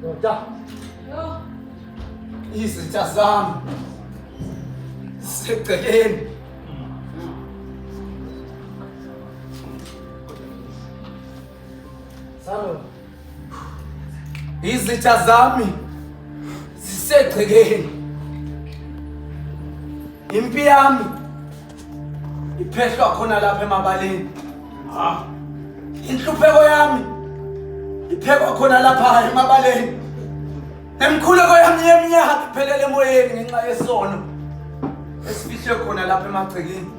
Ndoda. Izitha zami zisegcekeni. Salo. Izitha zami zisegcekeni. Impi yami iphehlwa khona lapha emabaleni. Ah. Inhlupheko yami iphekwa khona lapha emabaleni. Nemkhuleko yami yeminyaka iphelele emoyeni ngenxa yesono esifihlwe khona lapha emagcekeni.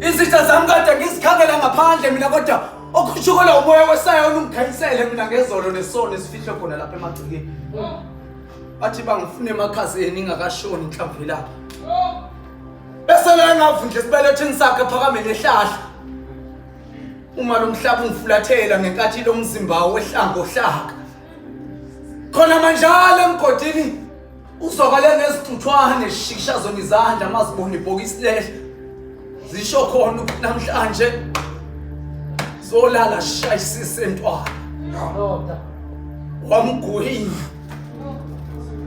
Izitha zami kade ngizikhangela ngaphandle mina kodwa okhushukelwa umoya wesayona ungikhanyisele mina ngezolo nesono esifihlwe khona lapha emagcekeni. Bathi bangifuna emakhazeni ingakashoni inhlamvu lapha. Bese la engavundla esibelethweni sakhe phakame nehlahla. Uma lo mhlaba ungifulathela ngenkathi lo mzimba wehlangohlaka. Khona manjalo emgodini uzwakale nezicuthwane zishikisha zona izandla mazibona ibhokisi lehle. Zisho khona ukuthi namhlanje zolala shayisise ntwana. Ndoda. Wamgwinya.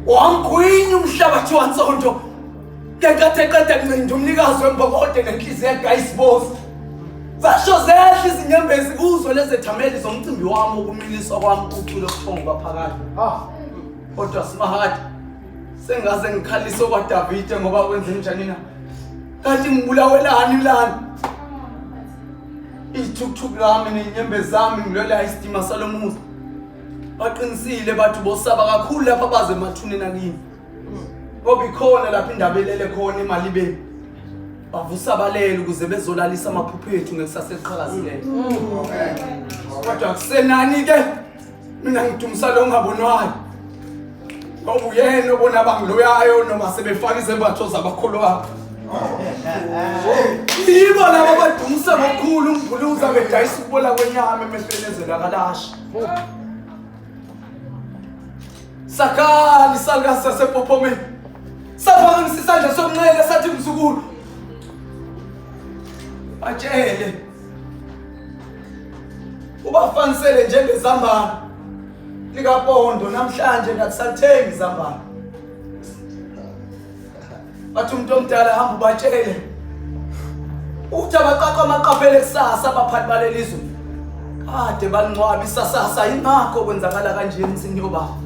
Wamgwinya umhlabathi wansonto. Ngenkathi eqeda kuncinda umnikazi wembokode nenhliziyo egayisibovu. Zasho zehla izinyembezi kuzo lezethameli zomcimbi wami wokumiliswa kwami uculo kuthongo baphakade. Ah. Kodwa simahadi sengaze ngikhalise okwaDavide ngoba kwenze njani na? Kanti ngibulawelani lana? Ithukuthuku lami nenyembezi zami ngilwela isidima salomuzi. Baqinisile bathi bosaba kakhulu lapha baze emathuneni akini. Ngoba ikhona lapha indaba elele khona emalibeni. Bavusa abalele ukuze bezolalisa amaphupho ethu ngekusasa eliqhakazileyo. Kodwa kusenani ke mina ngidumisa lo ngabonwayo. Ngoba uyena obona abangiloyayo noma sebefaka izembatho zabakholwayo. Yibo laba abadumisa ngokukhulu umbhuluza bedayisa ukubola kwenyama emehlweni ezelakalashwa. Sakhala isalukazi sasepophomeni. Saphakamisa isandla sokunxele sathi mzukulu. Batshele. Ubafanisele njengezambane likapondo namhlanje ngakusalithengi izambane. Bathi umuntu omdala hamba ubatshele. Uthi abaqaqa amaqaphele kusasa abaphathi balelizwe. Kade balingcwaba isasasa ingakho kwenzakala kanje emzini yobaba.